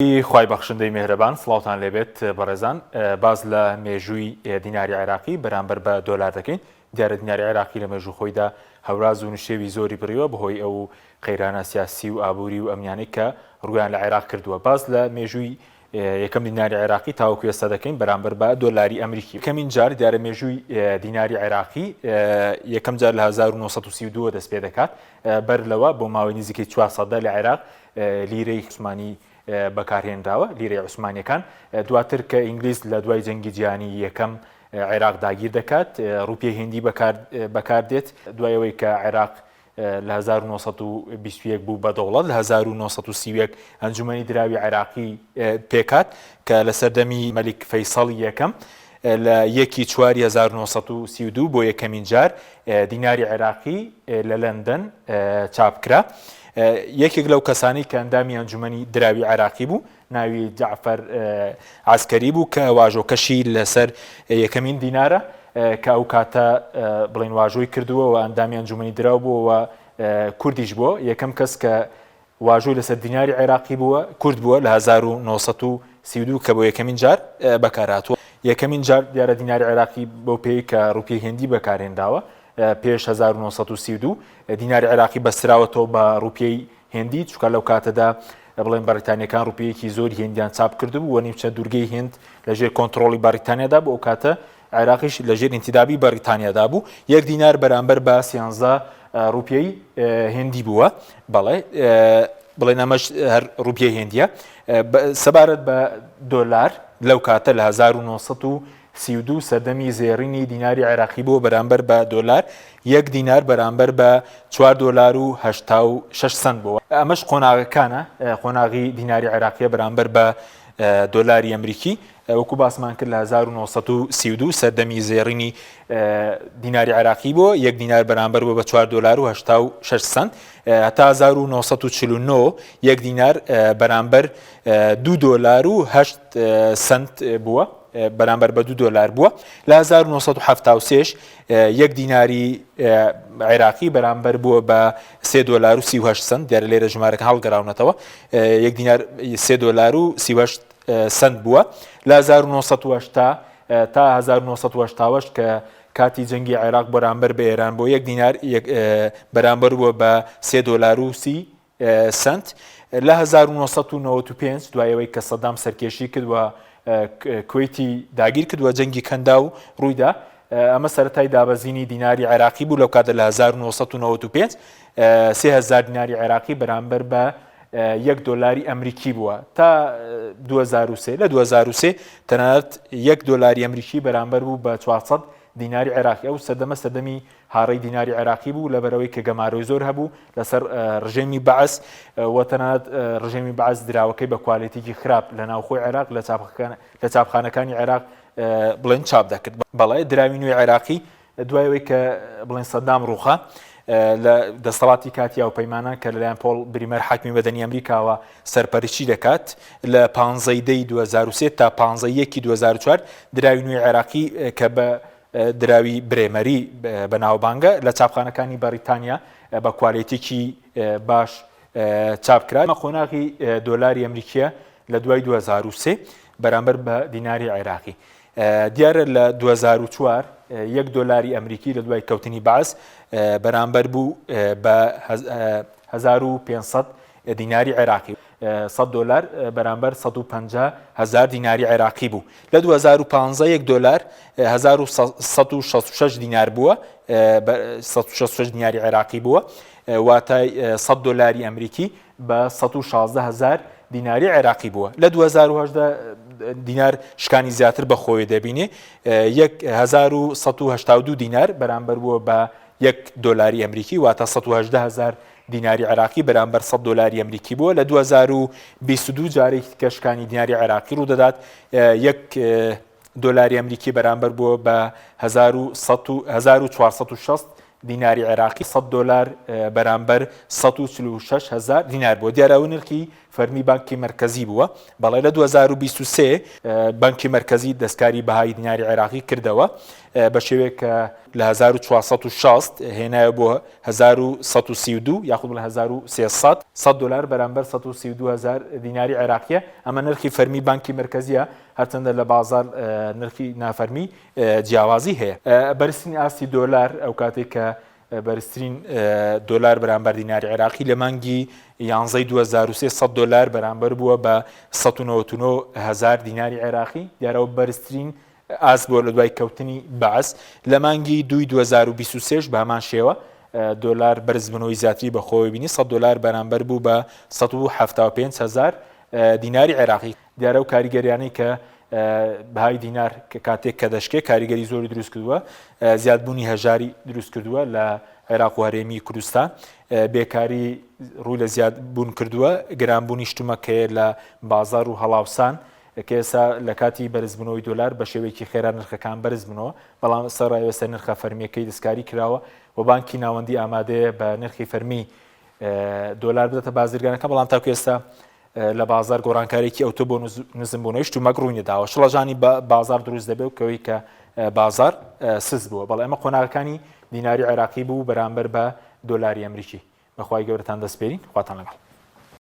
خوای بەخشندەی مێهرەبان سڵاوتان لێبێت بەڕێزان باس لە مێژووی دیناری عێراقی بەرامبەر بە دۆلار دەکەین دیارە دیناری عێراقی لە مێژوو خۆیدا هەوراز و نشێوی زۆری بڕیوە بەهۆی ئەو قەیرانە سیاسی و ئابووری و ئەمنیانەی کە ڕوویان لە عێراق کردووە باس لە مێژووی یەکەم دیناری عێراقی تاوەکو ئێستا دەکەین بەرامبەر بە دۆلاری ئەمریکی یەکەمین جار دیارە مێژووی دیناری عێراقی یەکەم جار لە 1932 دەست پێ دەکات بەر لەوە بۆ ماوەی نزیکەی چوار سەدە لە عێراق لیرەی عوسمانی بەکارهێنراوە، لیرەی عوسمانیەکان، دواتر کە ئینگلیز لە دوای جەنگی جیهانی یەکەم عێراق داگیر دەکات، ڕوپیەی هیندی بەکار دێت، دوای ئەوەی کە عێراق لە 1921 بوو بە دەوڵەت، لە 1931 ئەنجومەنی دراوی عێراقی پێکهات کە لە سەردەمی مەلیک فەیسەڵی یەکەم لە یەکی چواری 1932 بۆ یەکەمین جار دیناری عێراقی لە لەندەن چاپ کرا. یەکێک لەو کەسانەی کە ئەندامی ئەنجومەنی دراوی عێراقی بوو ناوی جەعفەر عەسکەری بوو کە واژۆکەشی لەسەر یەکەمین دینارە کە ئەو کاتە بڵێن واژۆی کردووە و ئەندامی ئەنجومەنی دراو بووە و کوردیش بووە یەکەم کەس کە واژۆی لەسەر دیناری عێراقی بووە کورد بووە لە 1932 کە بۆ یەکەمین جار بەکارهاتووە یەکەمین جار دیارە دیناری عێراقی بەو پێی کە ڕوپیەی هێندی بەکارهێنراوە پێش 1932 دیناری عێراقی بەستراوەتەوە بە ڕوپیەی هێندی چونکە لەو کاتەدا بڵێن بەریتانیەکان ڕوپیەیەکی زۆری هێندیان چاپ کردبوو و نیمچە دوورگەی هێند لەژێر کۆنتڕۆڵی بەریتانیادا بوو ئەو کاتە عێراقیش لەژێر ئینتیدابی بەریتانیادا بوو یەک دینار بەرامبەر بە سیانزە ڕوپیەی هێندی بووە بەڵێ بڵێن ئەمەش هەر ڕوپیەی هێندیە سەبارەت بە دۆلار لەو کاتە لە 1932 سەردەمی زێڕینی دیناری عێراقی بووە بەرامبەر بە دۆلار یەک دینار بەرامبەر بە 4 دۆلار و 86 سەنت بووە ئەمەش قۆناغەکانە قۆناغی دیناری عێراقیە بەرامبەر بە دۆلاری ئەمریکی وەکو باسمان کرد لە 1932 سەردەمی زێڕینی دیناری عێراقی بۆ یەک دینار بەرامبەر بووە بە 4 دۆلار و 86 سەنت هەتا 1949 یەک دینار بەرامبەر 2 دۆلار و 8 سەنت بووە بەرامبەر بە 2 دۆلار بووە لە 1970 یەک دیناری عێراقی بەرامبەر بووە بە 3 دۆلار و 38 سەنت دیارە لێرە ژمارەکە هەڵگەراونەتەوە یەک دینار 3 دۆلار و 38 سەنت بووە لە 1980 تا 1988 کە کاتی جەنگی عێراق بەرامبەر بە ئێران بۆ یەک دینار بەرامبەر بووە بە 3 دۆلار و 30 سەنت لە 1995 دوای ئەوەی کە سەدام سەرکێشی کرد و کوەیتی داگیر کرد و جەنگی کەنداو ڕوویدا ئەمە سەرەتای دابەزینی دیناری عێراقی بوو لەو کاتە لە 1995 3000 دیناری عێراقی بەرامبەر بە یەک دۆلاری ئەمریکی بووە تا 2023 لە 2023 تەنانەت یەک دۆلاری ئەمریکی بەرامبەر بوو بە 400 دیناری عێراقی ئەو سەردەمە سەردەمی هاڕەی دیناری عێراقی بوو لەبەرئەوەی کە گەمارۆی زۆر هەبوو لەسەر ڕژێمی بەعس و تەنانەت ڕژێمی بەعس دراوەکەی بە کوالێتیکی خراپ لە ناوخۆی عێراق لە چاپخانەکانی عێراق بڵێن چاپ دەکرد بەڵێ دراوی نوێی عێراقی دوای ئەوەی کە بڵێن سەدام ڕووخا لە دەسەڵاتی کاتی هاوپەیمانان کە لەلایەن پۆڵ بریمەر حاکمی مەدەنی ئەمریکاوە سەرپەرشتی دەکات لە 15 دەی 2003 تا 15 یەکی 2004 دراوی نوێی عێراقی کە بە دراوی برێمەری بەناوبانگە لە چاپخانەکانی بەڕیتانیا بە کوالێتیکی باش چاپ کرا. ئەمە قۆناغی دۆلاری ئەمریکییە لە دوای 2003 بەرامبەر بە دیناری عێراقی. دیارە لە 2004 یەک دۆلاری ئەمریکی لە دوای کەوتنی بەعس بەرامبەر بوو بە 1500 دیناری عێراقی. 100 دۆلار بەرامبەر 150 هەزار دیناری عێراقی بوو. لە 2015 یەک دۆلار 1166 دینار بووە، 166 دیناری عێراقی بووە، واتای 100 دۆلاری ئەمریکی بە 116 هەزار دیناری عێراقی بووە. لە 2018 دینار شکانی زیاتر بە خۆی دەبینێ، 1182 دینار بەرامبەر بووە بە یەک دۆلاری ئەمریکی، واتە 118 هەزار دیناری عێراقی بەرامبەر 100 دۆلاری ئەمریکی بووە. لە 2022 جارێکی دیکە شکانی دیناری عێراقی ڕوودەدات، یەک دۆلاری ئەمریکی بەرامبەر بووە بە 1460 دیناری عێراقی، 100 دۆلار بەرامبەر 146 هەزار دینار بووە. دیارە ئەوە نرخی فەرمی بانکی مەرکەزی بووە. بەڵێ لە 2023 بانکی مەرکەزی دەستکاری بەهای دیناری عێراقی کردەوە. بە شێوەیەک کە لە 1460 هێنایە بۆ 1132 یاخود بڵێ 1300 100 دۆلار بەرامبەر 132 هەزار دیناری عێراقیە ئەمە نرخی فەرمی بانکی مەرکەزیە هەرچەندە لە بازار نرخی نافەرمی جیاوازی هەیە. بەرزترین ئاستی دۆلار ئەو کاتێک کە بەرزترین دۆلار بەرامبەر دیناری عێراقی لە مانگی یانزەی 2023 100 دۆلار بەرامبەر بووە بە 199 هەزار دیناری عێراقی دیارەوە بەرزترین ئاست بووە لە دوای کەوتنی بەعس لە مانگی دوی 2023 بە هەمان شێوە دۆلار بەرزبوونەوەی زیاتری بەخۆوە بینی 100 دۆلار بەرامبەر بوو بە 175 هەزار دیناری عێراقی. دیارە ئەو کاریگەریانەی کە بەهای دینار کە کاتێک کە دەشکێ کاریگەری زۆری دروست کردووە زیادبوونی هەژاری دروست کردووە لە عێراق و هەرێمی کوردستان بێکاری ڕووی لە زیاد بوون کردووە گرانبوونی شتومەکەیە لە بازار و هەڵاوسان کە ئێستا لە کاتی بەرزبوونەوەی دۆلار بە شێوەیەکی خێرا نرخەکان بەرز بنەوە بەڵام سەرڕای ئێستا نرخە فەرمیەکەی دەستکاری کراوە و بانکی ناوەندی ئامادەیە بە نرخی فەرمی دۆلار بداتە بازرگانەکە بەڵام تاکو ئێستا لە بازار گۆڕانکاریی ئەوتۆ بۆ نزمبوونەوەی شتومەک ڕووی نەداوە، شڵەژانی بازار دروست دەبێت و کەوەی کە بازار سست بووە. بەڵێ ئەمە قۆناغەکانی دیناری عێراقی بوو بەرامبەر بە دۆلاری ئەمریکی. بەخوای گەورەتان دەسپێرین. خواتان لەگەڵ.